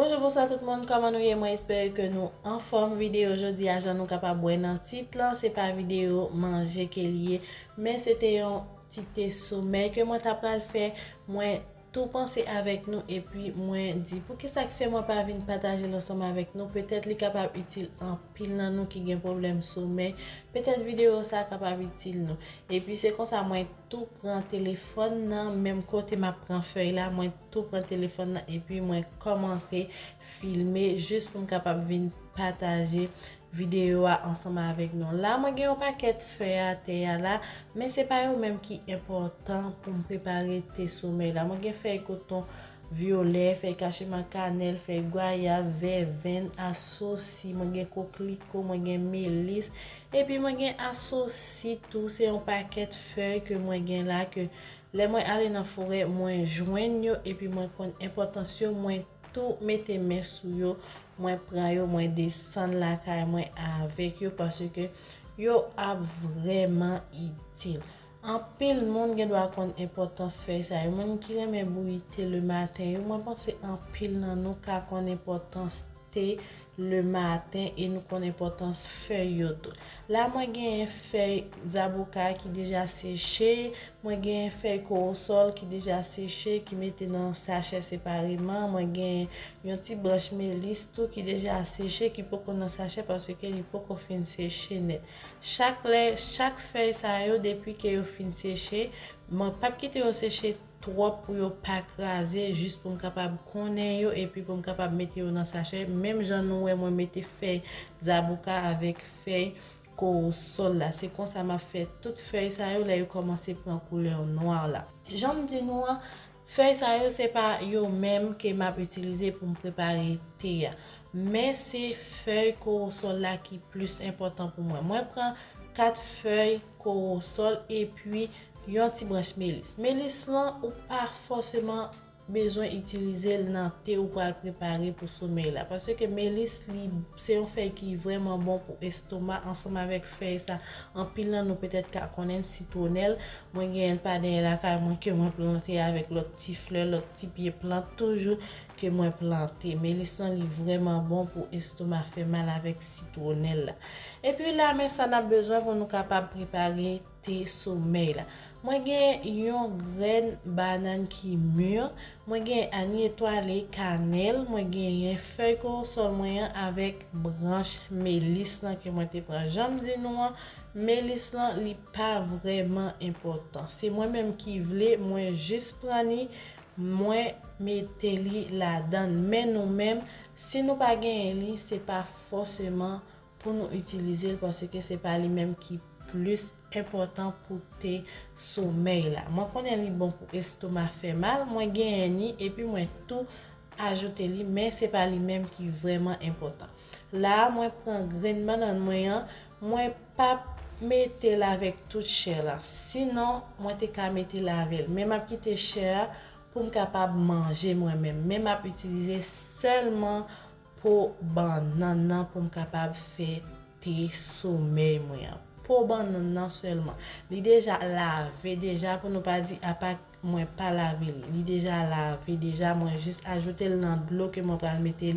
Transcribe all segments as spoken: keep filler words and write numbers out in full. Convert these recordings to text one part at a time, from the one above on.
Bonjou, bonswa tout moun, kòman nou ye? Mwen espere ke nou anfòm. Videyo jodi a, jan nou kapab wè nan tit lan, se pa videyo manje ke li ye, men se te yon ti te somèy ke mwen ta pral fè. Mwen tou panse avèk nou, epi mwen di, poukisa k fè mwen pa vin pataje l ansanm avèk nou? Petèt li kapab itil anpil nan nou ki gen pwoblèm somèy. Petèt videyo sa kapab itil nou. Epi se konsa mwen tou pran telefòn nan, menm kote m ap pran fèy la, mwen tou pran telefòn nan, epi mwen kòmanse filme jis pou m kapab vin pataje videyo a ansanm avèk nou. La, mwen gen yon pakèt fèy atè a la, men se pa yo menm ki enpòtan pou m prepare te somèy la. Mwen gen fèy koton vyolè, fèy kacheman kanèl, fèy gwayav, vèvenn, asosi, mwen gen kokliko, mwen gen melis, epi mwen gen asosi tou. Se yon pakèt fèy ke mwen gen la, ke lè mwen ale nan forè, mwen jwenn yo, epi mwen konn enpòtans yo, mwen tou mete men sou yo, mwen pran yo, mwen desann lakay mwen avèk yo, paske yo ap vrèman itil. Anpil moun gen dwa konn enpòtans fèy sa yo. Moun ki renmen bouyi te le maten yo, mwen panse anpil nan nou ka konn enpòtans te le maten, e nou konn enpòtans fèy yo tou. La, mwen genyen fèy zaboka ki deja seche, mwen genyen fèy kowosòl ki deja seche, ki mete nan sachè separeman, mwen genyen yon ti branch melis tou ki deja seche, ki poko nan sachè paske li poko fin seche nèt. Chak lè, chak fèy sa yo, depi ke yo fin seche, mwen p ap kite yo seche twòp pou yo pa kraze, jis pou m kapab konnen yo, epi pou m kapab mete yo nan sachè. Menm jan nou wè mwen mete fèy zaboka avèk fèy kowosòl la. Se konsa m ap fè tout fèy sa yo lè yo kòmanse pran koulè nwa la. Jan m di nou an, fèy sa yo se pa yo menm ke m ap itilize pou m prepare te a. Men se fèy kowosòl la ki plis enpòtan pou mwen. Mwen pran kat fèy kowosòl epi yon ti branch melis. Melis lan, ou pa fòseman bezwen itilize l nan te ou pral prepare pou somèy la. Paske melis, li, se yon fèy ki vrèman bon pou estoma, ansanm avèk fèy sa, anpil nan nou petèt ka konnen sitwonèl. Mwen genyen l pa dèyè lakay mwen ke mwen plante avèk lòt ti flè, lòt ti pye plant toujou ke mwen plante. Melis lan, li vrèman bon pou estoma fè mal avèk sitwonèl la. Epi la, men sa n ap bezwen pou nou kapab prepare te somèy la. Mwen gen yon grenn banann ki mi, mwen gen ann etwale, kanèl, mwen genyen fèy kowosòl mwen an avèk branch melis lan ke mwen te pran. Jan m di nou an, melis lan, li pa vrèman enpòtan. Se mwen menm ki vle, mwen jis pran li, mwen mete li ladan. Men nou menm, si nou pa genyen li, se pa fòseman pou nou itilize l, paske se pa li menm ki plis enpòtan pou te somèy la. Mwen konnen li bon pou estoma fè mal, mwen genyen li, epi mwen tou ajoute li, men se pa li menm ki vrèman enpòtan. La a, mwen pran grenn bannann mwen an, mwen p ap mete l avèk tout chè la. Sinon, mwen te ka mete l avè l. Men m ap kite chè a pou m kapab manje mwen menm. Men m ap itilize sèlman po bannann nan pou m kapab fè te somèy mwen an. Po bannann nan sèlman. Li deja lave deja, pou nou pa di apa mwen pa lave li. Li deja lave deja, mwen jis ajoute l nan dlo ke mwen pral mete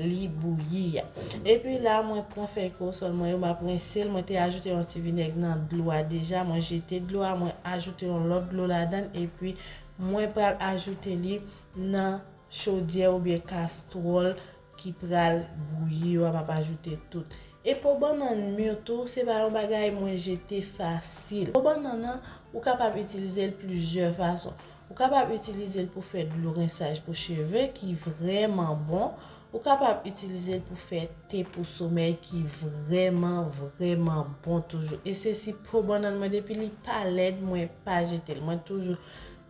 li bouyi a. Epi la, mwen pran fèy kowosòl mwen yo, m ap rense l. Mwen te ajoute yon ti vinèg nan dlo a deja, mwen jete dlo a, mwen ajoute yon lòt dlo ladan l, epi mwen pral ajoute li nan chodyè oubyen kastwòl ki pral bouyi yo a, m ap ajoute tout. E po bannann mi tou, se pa yon bagay mwen jete fasil. Po bannann nan, ou kapab itilize l plizyè fason. Ou kapab itilize l pou fè dlo rensaj pou cheve, ki vrèman bon. Ou kapab itilize l pou fè te pou somèy, ki vrèman, vrèman bon toujou. E se si po bannann mwen, depi li pa lèd, mwen pa jete l. Mwen toujou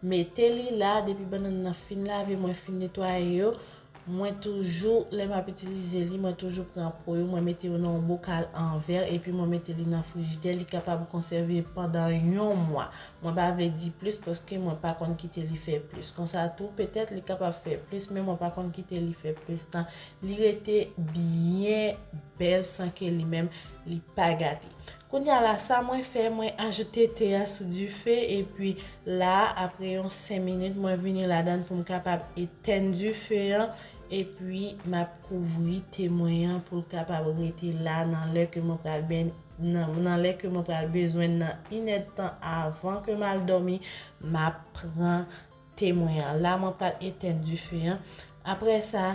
mete li la, depi bannann nan fin lave, mwen fin netwaye yo, mwen toujou, lè m ap itilize li, mwen toujou pran po yo, mwen mete yo nan yon bokal an vè, epi mwen mete li nan frijidè, li kapab konsève pandan yon mwa. Mwen pa vle di plis, paske mwen pa konn kite li fè plis. Konsa tou, petèt li kapab fè plis, men mwen pa konn kite li fè plis tan. Li rete byen bèl san ke li menm, li pa gate. Kounye a la, sa mwen fè, mwen ajoute te a sou dife, epi la, apre yon senk minit, mwen vini ladan l pou m kapab etèn dife an, Epi m ap kouvri te mwen an pou l kapab rete la nan lè ke mwen pral ben, nan, nan lè ke mwen pral bezwen nan inèdtan avan ke m al dòmi, m ap pran te mwen an. La mwen pral etenn dife an. Apre sa,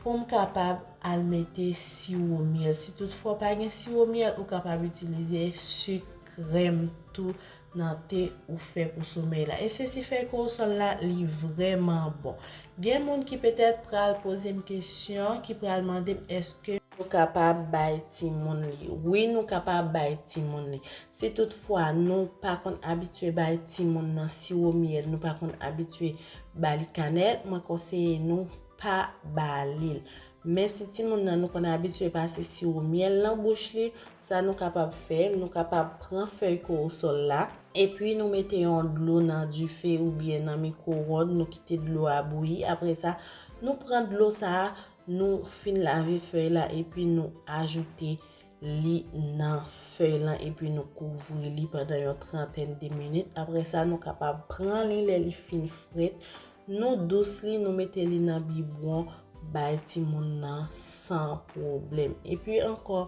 pou m kapab al mete siwo myèl. Si toutfwa w pa gen siwo myèl, ou kapab itilize sik, krèm tou nan te ou fè pou somèy la. E sesi fèy korosòl la, li vrèman bon. Gen moun ki petèt pral poze m kesyon, ki pral mande m èske nou kapab bay timoun li. Wi, nou kapab bay timoun li. Si toutfwa nou pa konn abitye bay timoun nan siwo myèl, nou pa konn abitye ba li kanèl, mwen konseye nou pa ba li l. Men si timoun nan nou konn abitye pase siwo myèl nan bouch li, sa nou kapab fè, nou kapab pran fèy korosòl la, epi nou mete yon dlo nan dife oubyen nan mikwowonn, nou kite dlo a bouyi. Apre sa, nou pran dlo sa a, nou fin lave fèy la, epi nou ajoute li nan fèy lan, epi nou kouvri li pandan yon trantèn de minit. Apre sa, nou kapab pran li lè li fin frèt. Nou dous li, nou mete li nan bibwon, bay timoun nan san pwoblèm. Epi ankò,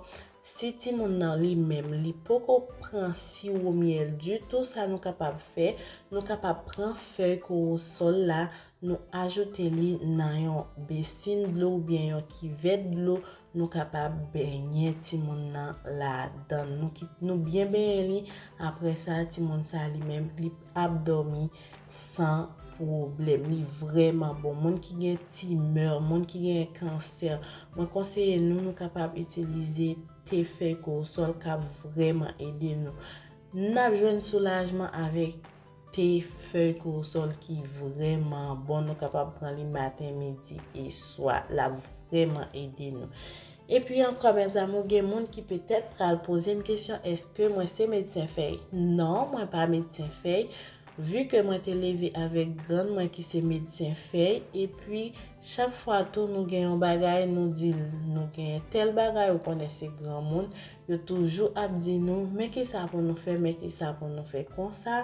si timoun nan li menm, li poko pran siwo myèl ditou, sa nou kapab fè, nou kapab pran fèy korosòl la, nou ajoute li nan yon besin dlo oubyen yon kivèt dlo, nou kapab benyen timoun nan ladan l. Nou ki, nou byen benyen li, apre sa, timoun sa li menm, li ap dòmi san pwoblèm. Li vrèman bon. Moun ki gen timè, moun ki gen kansè, mwen konseye nou, nou kapab itilize te fèy korosòl k ap vrèman ede nou. N ap jwenn soulajman avèk te fèy korosòl ki vrèman bon. Nou kapab pran li maten, midi e swa. L ap vrèman ede nou. Epi ankò, mes amours, gen moun ki petèt pral poze m kesyon, èske mwen se medsen fèy? Non, mwen pa medsen fèy. Vi ke mwen te leve avèk grann mwen ki se medsen fèy, epi chak fwa tou nou gen yon bagay, nou di l, nou gen tèl bagay, ou konnen se granmoun, yo toujou ap di nou, men kisa pou nou fè, men kisa pou nou fè. Konsa,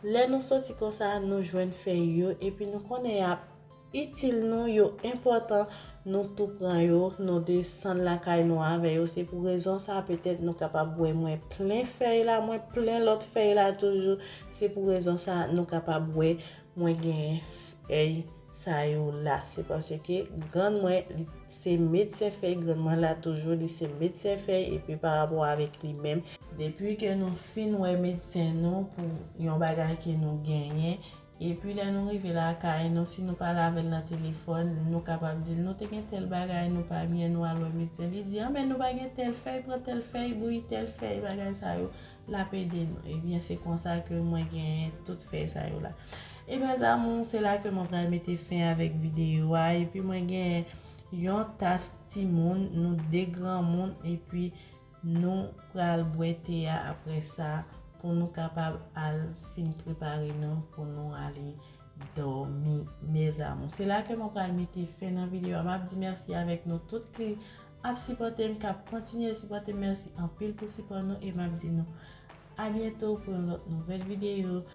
lè nou soti konsa, nou jwenn fèy yo, epi nou konnen y ap itil nou, yo enpòtan, nou tou pran yo, nou desann lakay nou avè yo. Se pou rezon sa, petèt nou kapab wè mwen plen fèy la, mwen plen lòt fèy la toujou. Se pou rezon sa, nou kapab wè mwen gen fèy sa yo la. Se paske grann mwen, li se medsen fèy, grann mwen la toujou, li se medsen fèy, epi pa rapò avèk li menm. Depi ke nou fin wè medsen nou pou yon bagay ke nou genyen, epi lè nou rive lakay nou, si nou pale avè l nan telefòn, nou kapab di l, nou te gen tèl bagay, nou pa byen, nou al wè medsen. Li di, anben nou pa gen tèl fèy, pran tèl fèy, bouyi tèl fèy, bagay sa yo, l ap ede nou. Ebyen, se konsa ke mwen genyen tout fèy sa yo la. E mes amours, se la ke mwen pral mete fen avèk videyo a, epi mwen genyen yon tas timoun, nou de granmoun, epi nou pral bwè te a apre sa pou nou kapab al fin prepare nou pou nou ale dòmi, mes amours. Se la ke mwen pral mete fen nan videyo a. M ap di mèsi avèk nou tout ki ap sipòte m, k ap kontinye sipòte m. Mèsi anpil pou sipò nou e m ap di nou a byento pou yon lòt nouvèl videyo.